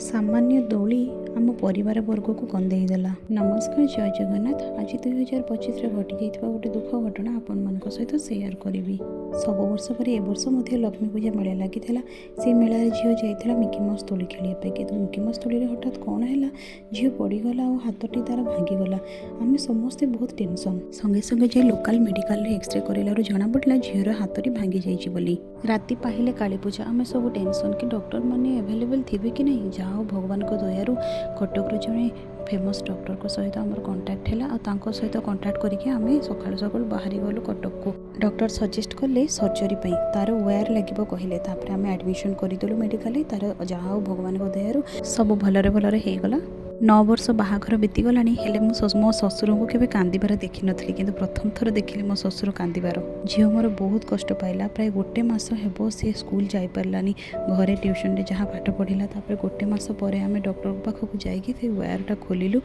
ସାମାନ୍ୟ ଦୋଳି ଆମ ପରିବାର ବର୍ଗକୁ କନ୍ଦେଇ ଦେଲା। ନମସ୍କାର, ଜୟ ଜଗନ୍ନାଥ। ଆଜି 2025ରେ ଘଟିଯାଇଥିବା ଗୋଟେ ଦୁଃଖ ଘଟଣା ଆପଣମାନଙ୍କ ସହିତ ସେୟାର କରିବି। ସବୁ ବର୍ଷ ପରି ଏ ବର୍ଷ ମଧ୍ୟ ଲକ୍ଷ୍ମୀ ପୂଜା ମେଳା ଲାଗିଥିଲା। ସେଇ ମେଳାରେ ଝିଅ ଯାଇଥିଲା ମିକି ମାଉସ୍ ଦୋଳି ଖେଳିବା ପାଇଁ। କିନ୍ତୁ ମିକି ମାଉସ୍ ଦୋଳିରେ ହଠାତ୍ କ'ଣ ହେଲା, ଝିଅ ପଡ଼ିଗଲା ଆଉ ହାତଟି ତାର ଭାଙ୍ଗିଗଲା। ଆମେ ସମସ୍ତେ ବହୁତ ଟେନସନ୍। ସଙ୍ଗେ ସଙ୍ଗେ ଯାଇ ଲୋକାଲ୍ ମେଡ଼ିକାଲରେ ଏକ୍ସରେ କରିଲାରୁ ଜଣାପଡ଼ିଲା ଝିଅର ହାତଟି ଭାଙ୍ଗି ଯାଇଛି ବୋଲି। ରାତି ପାହିଲେ କାଳୀ ପୂଜା। ଆମେ ସବୁ ଟେନସନ୍ କି ଡକ୍ଟରମାନେ ଆଭେଲେବଲ୍ ଥିବେ କି ନାହିଁ। ଯାହା ହଉ, ଭଗବାନଙ୍କ ଦୟାରୁ କଟକର ଜଣେ ଫେମସ୍ ଡକ୍ଟରଙ୍କ ସହିତ ଆମର କଣ୍ଟାକ୍ଟ ହେଲା ଆଉ ତାଙ୍କ ସହିତ କଣ୍ଟାକ୍ଟ କରିକି ଆମେ ସକାଳୁ ସକାଳୁ ବାହାରି ଗଲୁ କଟକକୁ। ଡକ୍ଟର ସଜେଷ୍ଟ କଲେ ସର୍ଜରୀ ପାଇଁ, ତାର ୱେୟାର ଲାଗିବ କହିଲେ। ତାପରେ ଆମେ ଆଡ଼ମିସନ୍ କରିଦେଲୁ ମେଡ଼ିକାଲରେ ତାର। ଯାହା ହଉ, ଭଗବାନଙ୍କ ଦୟାରୁ ସବୁ ଭଲରେ ଭଲରେ ହେଇଗଲା। 9 ବର୍ଷ ବାହାଘର ବିତିଗଲାଣି, ହେଲେ ମୁଁ ମୋ ଶ୍ୱଶୁରଙ୍କୁ କେବେ କାନ୍ଦିବାର ଦେଖିନଥିଲି। କିନ୍ତୁ ପ୍ରଥମ ଥର ଦେଖିଲି ମୋ ଶ୍ୱଶୁର କାନ୍ଦିବାର। ଝିଅ ମୋର ବହୁତ କଷ୍ଟ ପାଇଲା। ପ୍ରାୟ ଗୋଟେ ମାସ ହେବ ସେ ସ୍କୁଲ ଯାଇପାରିଲାନି। ଘରେ ଟ୍ୟୁସନରେ ଯାହା ପାଠ ପଢ଼ିଲା। ତାପରେ ଗୋଟେ ମାସ ପରେ ଆମେ ଡକ୍ଟରଙ୍କ ପାଖକୁ ଯାଇକି ସେ ୱେୟାରଟା ଖୋଲିଲୁ।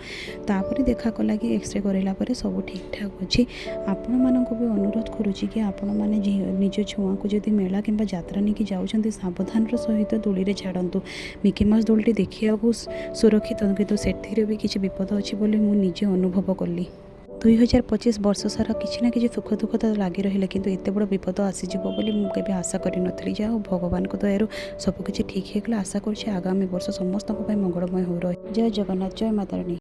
ତାପରେ ଦେଖା କଲା କି ଏକ୍ସରେ କରିଲା ପରେ ସବୁ ଠିକ୍ଠାକ୍ ଅଛି। ଆପଣମାନଙ୍କୁ ବି ଅନୁରୋଧ କରୁଛି କି ଆପଣମାନେ ନିଜ ଛୁଆଙ୍କୁ ଯଦି ମେଳା କିମ୍ବା ଯାତ୍ରା ନେଇକି ଯାଉଛନ୍ତି, ସାବଧାନର ସହିତ ଦୋଳିରେ ଛାଡ଼ନ୍ତୁ। ମିକି ମାଉସ୍ ଦୋଳିଟି ଦେଖିବାକୁ ସୁରକ୍ଷିତ, କିନ୍ତୁ ସେଥିରେ ବି କିଛି ବିପଦ ଅଛି ବୋଲି ମୁଁ ନିଜେ ଅନୁଭବ କଲି। 2025 ବର୍ଷ ସାରା କିଛି ନା କିଛି ସୁଖ ଦୁଃଖ ତ ଲାଗି ରହିଲା, କିନ୍ତୁ ଏତେ ବଡ଼ ବିପଦ ଆସିଯିବ ବୋଲି ମୁଁ କେବେ ଆଶା କରିନଥିଲି। ଯାହା ହଉ, ଭଗବାନଙ୍କ ଦୟାରୁ ସବୁକିଛି ଠିକ୍ ହେଇଗଲା। ଆଶା କରୁଛି ଆଗାମୀ ବର୍ଷ ସମସ୍ତଙ୍କ ପାଇଁ ମଙ୍ଗଳମୟ ହୋଇ ରହେ। ଜୟ ଜଗନ୍ନାଥ, ଜୟ ମା ତାରିଣୀ।